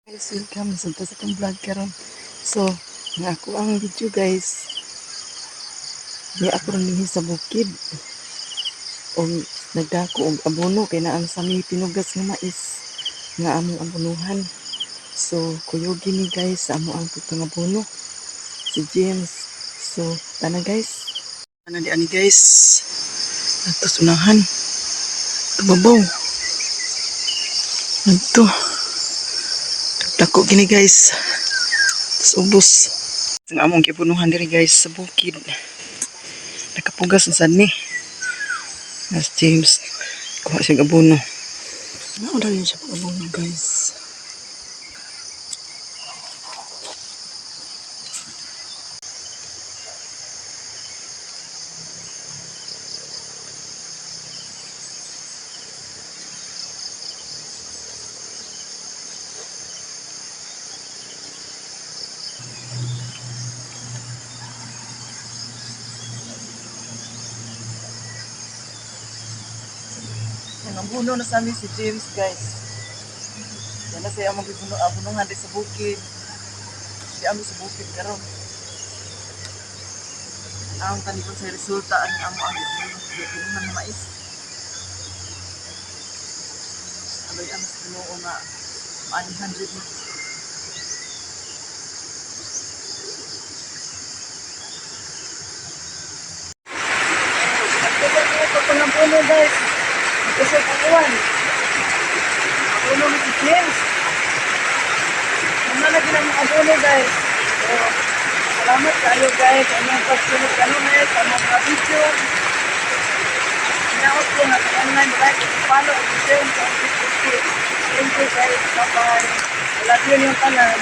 Guys, welcome sa atong vlog karon. So, nga ako ang video, guys. Di ako ron dinhi sa bukid. Og nagdako og abono kay naa sa mi pinugas nga mais nga among abonuhan. So, kuyugi ni, guys, sa amo ang pagpangabono. Si James. So, tana, guys. Ana di ani, guys. Ato unahan. Tubabaw. Adto. Dako gini, guys. Tapos ubos. Ang among giabonohan diri, guys, sa bukid. Nakapugas na sad ni. Nas James. Kuha siya abono. Nauna rin siya pag-abono, guys. Ang abono na sa amin si James, guys. Yan na siya among gibuno abonohan di sa bukid. Di ami sa bukid karon. Ang tanikon sa resulta ang amo ang gibunuhan nga mais. Aloy ang sa Ginoo nga maanihan rin mo. Nagtusok ko ito pangabono, guys. Nagtusok ang uwan. Abono ni si James. Ano na ginang abono, guys. So, salamat kayo, guys, sa inyong pagsunod kanunay sa mga video. Hinaot ko nga sa online like, follow, at share sa Facebook page. Thank you, guys. Bye-bye. I love you yung tanan.